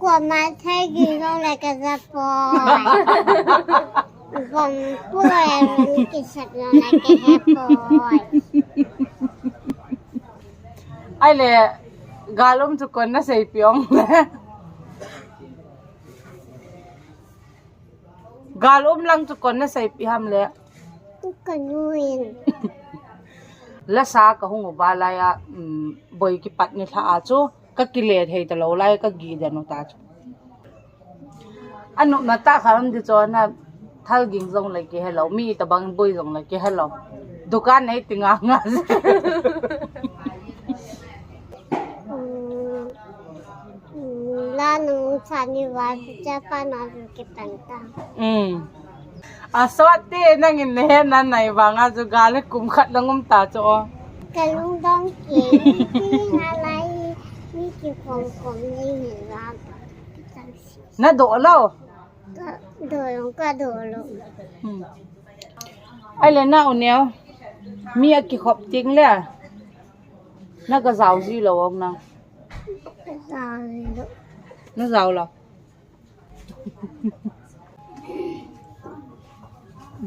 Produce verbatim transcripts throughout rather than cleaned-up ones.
Kuama thei ging zong le ka za poi. Bang poi, kisep zong le ka he poi. Ai le, gâl um chu kon na seipi ong le. Gâl um lang chu kon na seipi ham le. Ka nu in. La sa ka hung u ba lai a, um, boi kipat ni thla a chu, ka kile thei talo lai ka gi den u ta chu. A nupna ta kha um di chu na, thal ging zong le ki helo, mi tabang boi zong le ki helo. Dukan nei ti nga nga. Um, um, la nung sa ni va chu cha pa na zu ki pan ta. Um. A sawt te nang in na he na nai vang a chu gâl le kum khat nang um ta chu aw. Ka lungdong kei, ti nga lai, mi ki khom khom ni ni va. Na do lo. Ka do lo, ka do lo. Hmm. Ai le na u neu, mi a kikhop ting le. Na ka zau zi lo ong na. Ka zau zi lo. Na zau lo.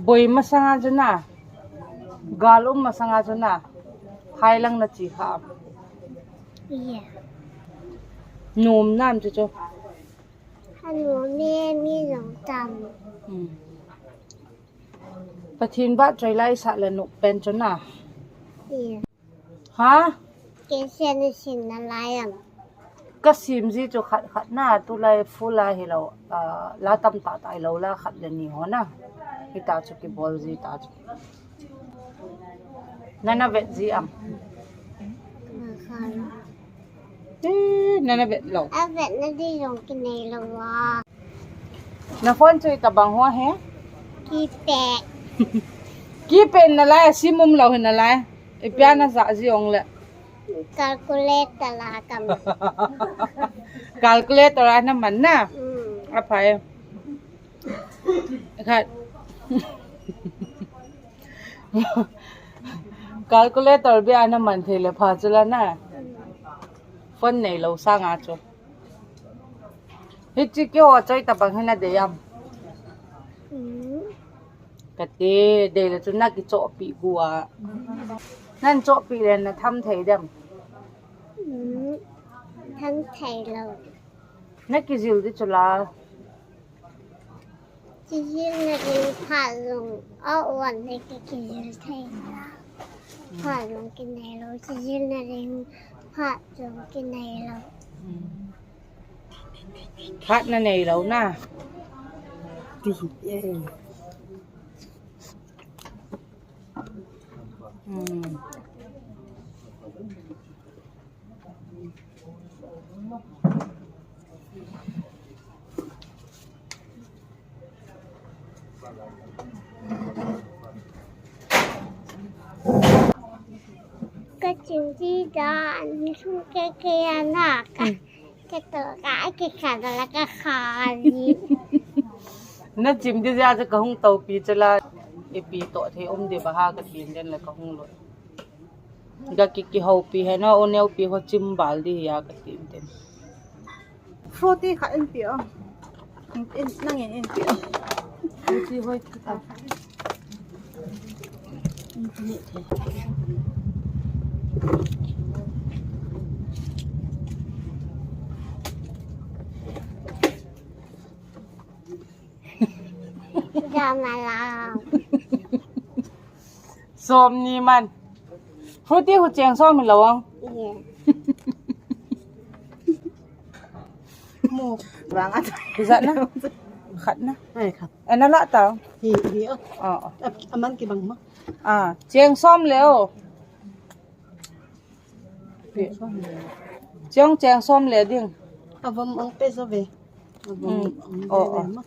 Boi masang a chu na, gâl um masang a chu na, hai lang na chi kha. Nuam nam chu chu. A nuam e, mi zong tam. Hmm. Pathian va choi lai sa le nuam pen chu na. Ha? Kei sia na sim na lai am? Ka sim zi chu khat khat na, tulai full a hilo, ah, la tam tak tak hilo la khat le ni haw na. Hita chu kibawl zi ta chu. Na na vet zi am? Ka kha lo. Eh, na na vet lo. A vetna di zong kinei lo a. Na phone chu i tabang hua he? Keypad. Keypad na lai, a sim um lo hi na lai. I pia na za zi ong le. Calculator la kam. Calculator a na man na? Mm. A phai. Khat. Calculator bia na man thei le pha chu la na. Phone nei lo sâng a chu. Hi chi ki haw choi tabang hi na dei am? Mm. Ka ti, dei le chu na kichawpi gua. Nan chawpi le na tham thei dem? Mm. Tham thei lo. Na kizil di chu la. Kizilna ding phat zong a uan le ka kizil thei. Phat zong kinei lo, kizilna ding phat zong kinei lo. Phat na nei lo na. Ti hi e. Ka chim di dan, sum ke ke a na ka, ka to ka ke ka da la ka kha ni. Na chim di zia chu ka hung topi chu la, i pi to thei um di ba ha ka tin den la ka hung lo. Ga ki, ki hopi he na, u neupi ho chim bal di hi a ka tin den. Fruity kha in pi o. In, nang in, in pi o. Fruity hoi kha. Sawm ni man. Fruity hu cheng sawm hi lo ang. Mu vang a. Kizat na? Khat na. Ai khat. Ana la ta. Hi, hi o. A, a. A, a man kibang ma. A, cheng sawm le o. Cheng, cheng sawm le ding. A vom ang pe zo ve. A vom ang pe ve ma.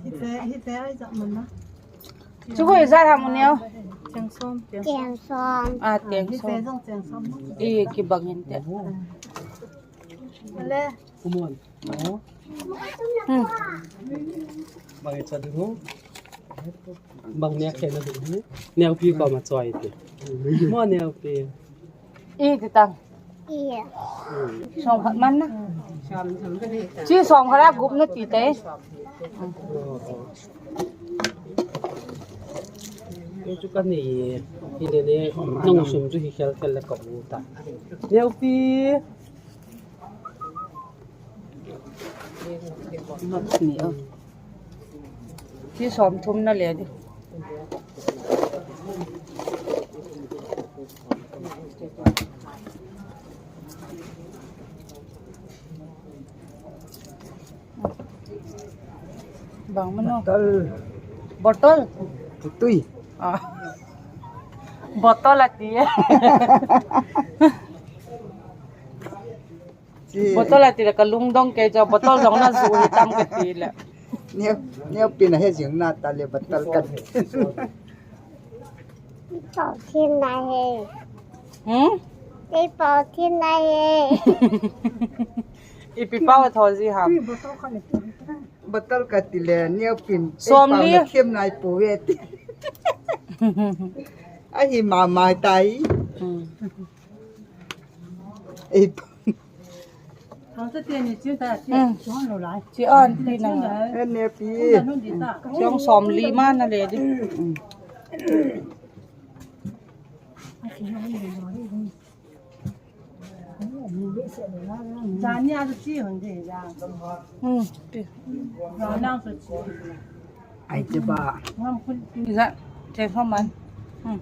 Hite, hite ai zat man na. Chu hoi zat ham u neu. Cheng sawm, cheng sawm. A, cheng sawm. Hite zong cheng sawm. I kibang in te. Ale. Kumon. Bang i cha du. Bang nek kena du. Neupi ko ma choi te. Mo neupi. I ti tang. Sawm khat man na. Chi sawm khat a gup na ti te. Chu ka nei, hi le le, nang sum chu hi khel khel le ka u ta. Neupi. Ni a. Chi sawm thum na le di. Bang mano. Bottle. Bottle? Tui. Ah. Bottle a ti e. Chi. Bottle a ti le ka lungdong kei chu, bottle zong na zu hi tam ka ti le. Neu, neu pin a he zing na ta le bottle ka ti. Pau thim nai he. Hmm? Ei pau thim nai he. I pi pau a tho zi ham. Bottle ka ti le, neu pin. Sawm li. Thim nai pu ve ti. A hi ma mai tai. Hmm. Ei. Chi an ti na. Ene pi. Chiang sawm li ma na le di. Zani a chi hon de ya. Hmm. Zani a chi. Ai te ba. Iza, cheng kha man. Hmm.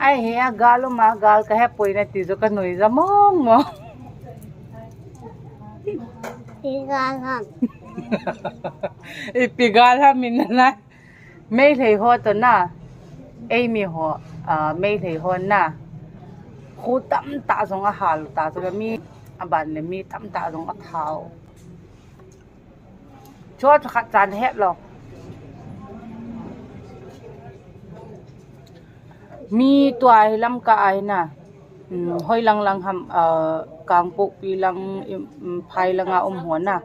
Ai he a gal um a, gal ka he puai na ti zo ka nui za mong mong. Pi gal ham. I pi gal ham in na. Meilhei haw to na, ei mi haw, a, Meilhei haw na, khu tam ta zong a hal ta chu le mi, a ban le mi tam ta zong a thau. Chu chu khat chan het lo. Mi tua hi Lamka ai na. Um, hoi lang lang ham, uh, Kangpokpi lang, um, phai lang a um haw na.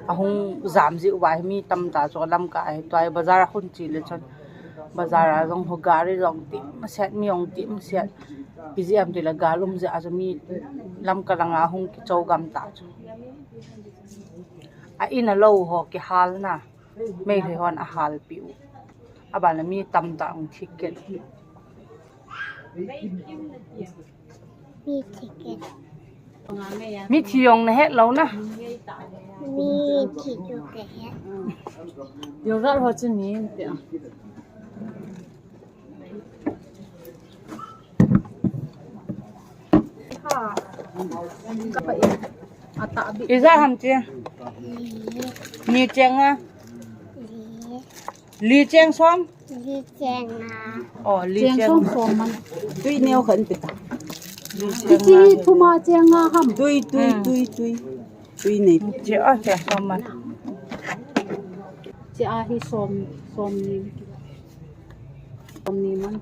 A hung zam zi uva hi mi tam ta chu Lamka ai tua bazar a khun chi le chun. Bazar a zong hu gari zong tim set, mi zong tim set. Pi zi am ti le gal um zi a chu mi Lamka lang a hung kicho gam ta chu. A in a lo haw kihal na. Meilhei hon a hal pi u. A ban le mi tam ta hung thi ket. Mi thi ket. Mi thi zong na het lo na. Mi thi zong ka het. Yo rat ho chu ni te. Iza ham chi. Ni cheng a. Li cheng sawm. Li cheng a. Oh, li cheng sawm man. Tui neu khan pe ta. Li cheng a. Chi thum a cheng a ham. Tui, tui, tui, tui. Tui nei. Chi a cheng sawm man. Chi a hi sawm, sawm ni. Sawm ni man.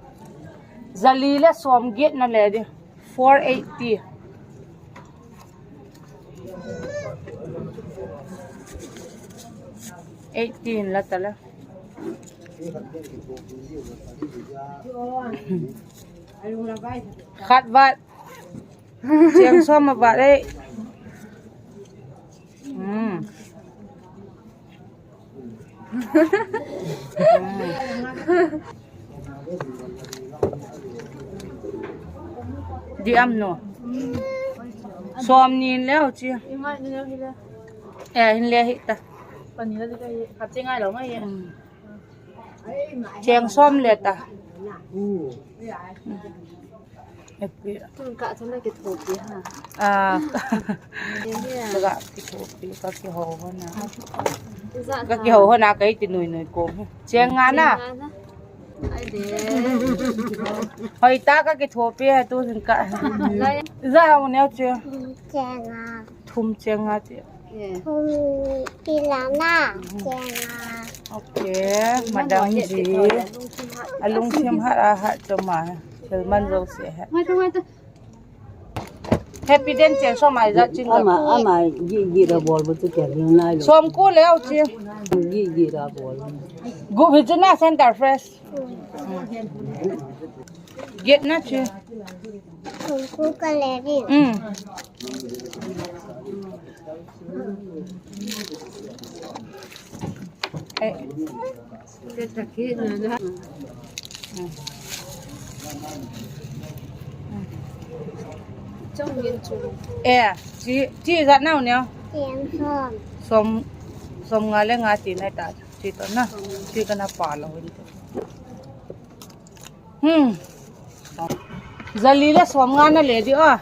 Za li le sawm giat na le di. Four eighty. Eighteen la ta la. Khat vat. Cheng sawm a vat ei. Hmm. Di am no. Sawm ni in leu chi. Eh, hin le hi ta. Hmm. Cheng sawm le ta. Tun ka chun la kithopi ha. Ah. Ka kithopi, ka kiho hona. Ka kiho hona, ka iti nui nui ko. Cheng nga na. Hoi ta ka kithopi ha tu sin ka. Za u neu chu. Cheng nga. Thum cheng nga ti. Thum pi la na. Cheng nga. Ok, madam ji. A lungthim hat a hat chu ma. Thil man zosia he. Happy den chen sawm ai zat chin. Ama, ama, gi, gi ra bawl bu chu ke ding nai lo. Sawm ku leu chi. Gi, gi ra bawl. Gu hi chu na Center Fresh. Giat na chi. Sawm ku ka le di. Um. Eh. Eh, chi, chi zat nau neu. Sawm, sawm nga le nga ti nai ta. Chi to na. Chi ka na pa lo in. Hmm. Zali le sawm nga na le di a.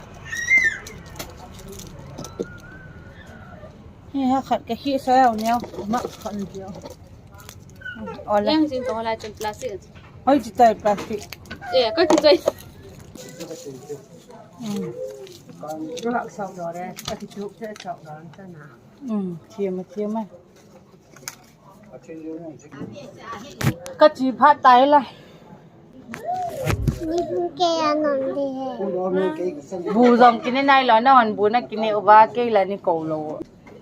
Hi ha khat ka hi sa au neu. Ma khan di a. Ola. Yang jing to la chun plastic. Hoi chi tai plastic. Eh, ka chi tai. Hmm. Rak sau lo re. Ka chi chuk che sau lo ta na. Hmm, thiam a, thiam a. Ka chi phat tai la. Ni bu ke a non di he. Bu zong kine nai lo na hon bu na kine uva kei la ni ko lo.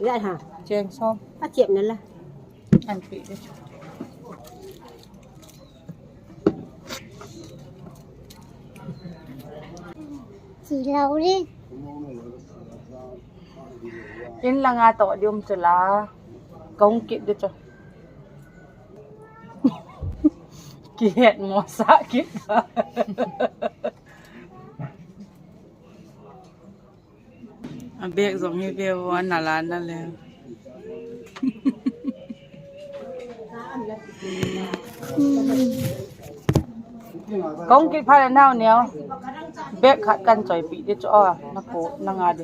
Ya ha. Cheng sawm. A chiap na la. An pi de. Chi lo ri. In langa tawh di um chu la. Ka hung kit di chu. Kihet mawsa kit. A bag zong hi ve ua, na la na le. Kong kit phat le nau neu. Bag khat kan chawipih di chu aw, na pu, na nga di.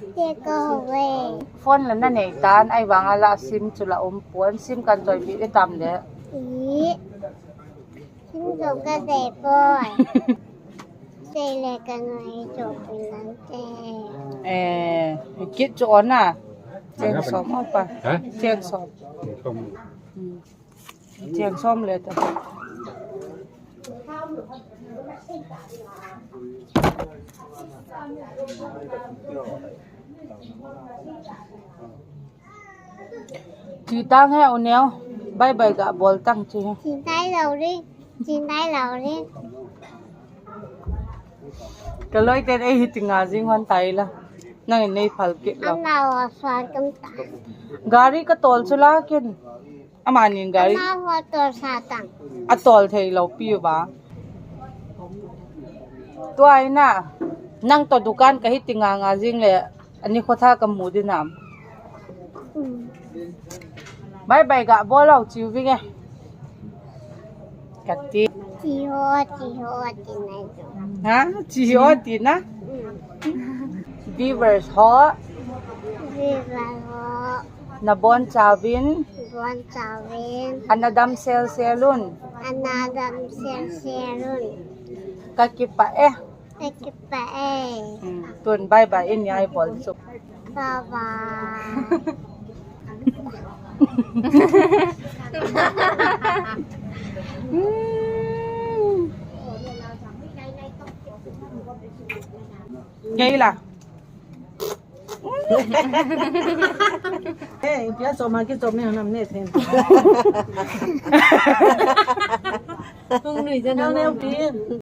Phone la na nei tan, ai vang a la sim chu la um puan, sim kan chawipih di tam le. Sim zong ka dei puai. Dei le ka ngai chu pi lan te. Eh, kit chu aw na. Cheng sawm aw pa. Ha? Cheng sawm. Cheng sawm. Hmm. Cheng sawm le ta. Chi tang he u neu, bye bye ga bawl tang chi he. Chi tai lo ri, chi tai lo ri. Ka loi ten ei hi ti nga zing hon tai la. Nang in nei phal kit lo. Ama wa suan kam ta. Gari ka tawl chu la kin. Amani in gari. Ama wa tawl sa tang. A tawl thei lo pi u ba. Tua ina, nang tawh dukan ka hi ti nga nga zing le. Ani khotha ka mu di nam. Bye bye ga bawl lo chiu ving e. Ka ti. Chi ho, chi ho, ti nai chu. Ha? Chi ho, ti na? Viewers ho. Viewers ho. Na bon chauvin. Bon chauvin. Ana dam sel sel un. Ana dam sel sel un. Ka kipah e. Ka kipah e. Hmm, tun bye bye in ngai bawl chu. Bye bye. Ngei la. Hey, pia so ma ki so me nam ne then. Tung nui je na ne pi.